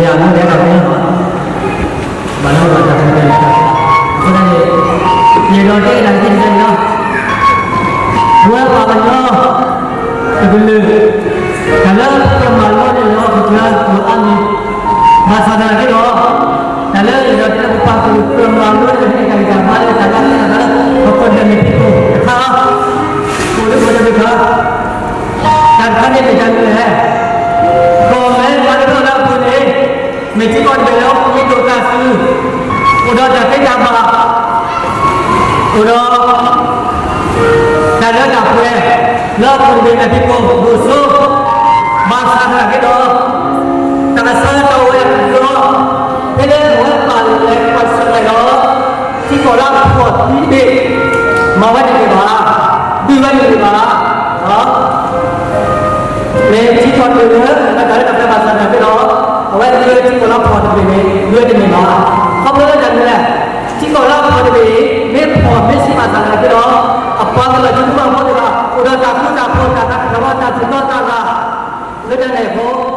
တၢ်မူဒီးတၢ်မူလီၤ, ဘၣ်လီၤဘၣ်တၢ်မူဒီးတၢ်မူလီၤ, အဃိသတးန့ၣ် ယအဲၣ်ဒိးတဲတၢ်ကသ့ၣ်တဖၣ်န့ၣ်လီၤ, ပဝဲပှၤကညီ တကလုာ် တၢ်လၢပမၤလိန့ၣ်လီၤ ပကလၢပအါမံၤ, ဘၣ်ဆၣ်သနာ်က့ဒီး တၢ်လၢယအဲၣ်ဒိးတဲလၢပပာ်ကလုာ်ပမၤလိန့ၣ် တၢ်ဂံၢ်တၢ်ဘါလၢတၢ်လၢတၢ်လၢ ပကီၢ်ဒီးမ့ၢ်ဖံးခိၣ်တခါလီၤ, ကိးဒိၣ်ကိးဒိၣ်တခါ တၢ်တခါန့ၣ်မ့ၢ်တၢ်မနုၤလဲၣ်, ကီၢ်မဲလၢပလီၢ်လၢအပူၤန့ၣ် မ့ၢ်ထံကီၢ်တဘ့ၣ်လၢပမ့ၢ်ဒိၣ်တၢ်စု အိၣ်ဒီးတၢ်သ့တၢ်ဘၣ်, အိၣ်ဒီး တၢ်လၢတၢ်ပှဲၤ လၢအပူၤတဘ့ၣ်န့ၣ် ဖံးခိၣ်ဒိၣ်စိ, ဘၣ်ဆၣ်သနာ်က့ဒီး တၢ်ဆၢကတီၢ်ဝဲအံၤဒီး ဖဲလၢပဝဲပာ်လီၤလၢပှၤစၢၤတၢ်ဒီး ထံကီၢ်လၢအဖှီၣ်သံတဘ့ၣ် မၤဝဲတန့ၢ်ဘၣ်, ဒုးဝဲတန့ၢ်ဘၣ်, မ့ၢ်ထံကီၢ်တဘ့ၣ်လၢ အတၢ်လၢတၢ်ပှဲၤဘၣ်ဆၣ်သနာ်က့ဒီး အဝဲဒုးလၢထံကီၢ်လၢအဖှီၣ်တဘ့ၣ်န့ၣ် ဒုးဝဲတန့ၢ်ဘၣ်, ခီဖျိလၢတၢ်မနုၤလဲၣ်, ထံကီၢ်လၢအဖှီၣ်တဘ့ၣ်အံၤ မ့ၢ်ဖှီၣ်မ့ၢ်ဆံးဘၣ်ဆၣ်သနာ်က့ဒီး အပှၤကလုာ်ထံဖိကီၢ်ဖိသ့ၣ်တဖၣ် အိၣ်ဒီးတၢ်ဃူတၢ်ဖိး တၢ်သးတၢ်ဂီၤ တၢ်သူၣ်တီသးဂၤ လၢတၢ်န့ၣ်အဃိ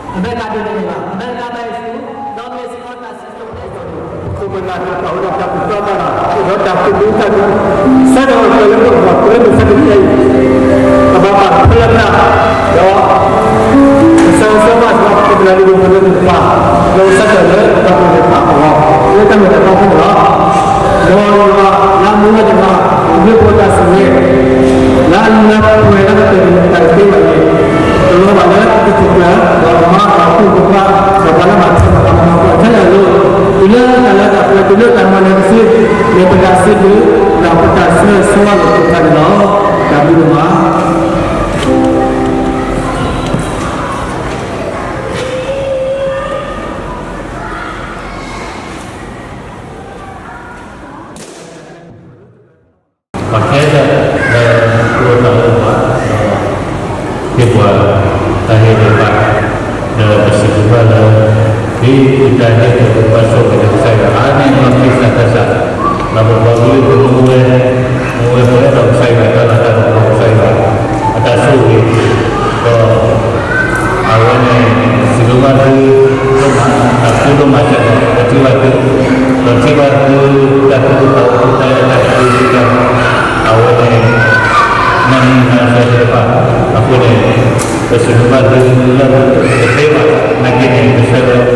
အမဲရကၤဒုးတန့ၢ်ဘၣ်, အမဲရကၤဘၣ်ယ့ၣ်ၡူး ဒီးမ့ၢ်စ့ၢ်ကီးတၢ်စံၣ်စိၤတဲစိၤ ခိၣ်ပနၢ်တၢ်အိၣ်ဒီးတၢ်သူၣ်တီသးဂၤ အိၣ်ဒီးတၢ်သူၣ်ဒူသးဒူ, ဆၢထၢၣ်လၢပဂီၢ် ပလၢပဆၢဒုးအံၤ ကဘၣ်ပာ်ဖျါလၢပတၢ် ဒီး ကစၢ်ယွၤစီၤပၤ ပှၤလၢပလိၣ်ပလၢပတဖၣ် လၢကစၢ်ယွၤလၢပှၤကလုာ်တဖၣ်အဂီၢ် လၢတၢ်မ့ၢ်တၢ်တီအဃိန့ၣ်လီၤ. ဒီးယွၤလၢအမူဝဲတဂၤ အဘျုးအဖှိၣ်တၢ်ဆိၣ်ဂ့ၤ လၢအလၢပှဲၤလၢပတၢ်သ့ဘၣ်န့ၣ် တလီၤဘၣ်လၢပကစၢ်ယွၤ ဒီးအမါဒီးပုၢ်ဒီးခွါ ဒီးပှၤလၢအဘၣ်ထွဲဘၣ်အမၤပှၤခဲလၢာ်အလိၤ တုၤလၢတၢ်လၢတၢ်ပှဲၤ တုၤလၢတၢ်မၤနၢၤတစု မ့ၢ်ပတၢ်စံးဘျုး ဒီးပတၢ်ဆၢဂ့ၤဆၢဝါလိာ်သးန့ၣ်လီၤ. တၢ်ဘျုးဒိၣ်မး. ပှၤခဲလၢာ်လၢ အိၣ်တၢ်အိၣ်ဘၣ် ဒီး ဟ့ၣ်ပှၤတၢ်ဟ့ၣ်တၢ်ဘၣ် ဒီးပစံးဘျုးဘၣ်လၢ ဒ်ပတၢ်ဟ့ၣ်ဒီးပဘၣ်ဆိၣ်ဂ့ၤဒီးကစၢ်ယွၤ အါန့ၢ်လီၤ ပျံၤစၢ်တၢ်စၢ် ဒီးပပှၤကလုာ်ပမူဝဲ မူဝဲပှဲၤဒီးကစၢ်ယွၤတၢ်လၤတၢ်ကပီၤ ကစၢ်ယွၤ အတၢ်ဆိၣ်ဂ့ၤ ဒီး အဝဲန့ၣ် စံးဘျုးဘၣ်သုဒိၣ်မး တၢ်ဘျုးဒိၣ်မးစ့ၢ်ကီး ပထံၣ်ဘၣ်သု ပထံၣ်ဘၣ်သုတၢ်သူၣ်တၢ်သးအိၣ် တၢ်အဲၣ်တၢ်ကွံ အဝဲန့ၣ် နမံၤနၤစၢၤသ့ၣ်တဖၣ် အဃိန့ၣ် ပစံးဘျုးဘၣ်သုလၢတသ့ဘၣ် နာ်က့န့ၣ် ပဆၢလၢ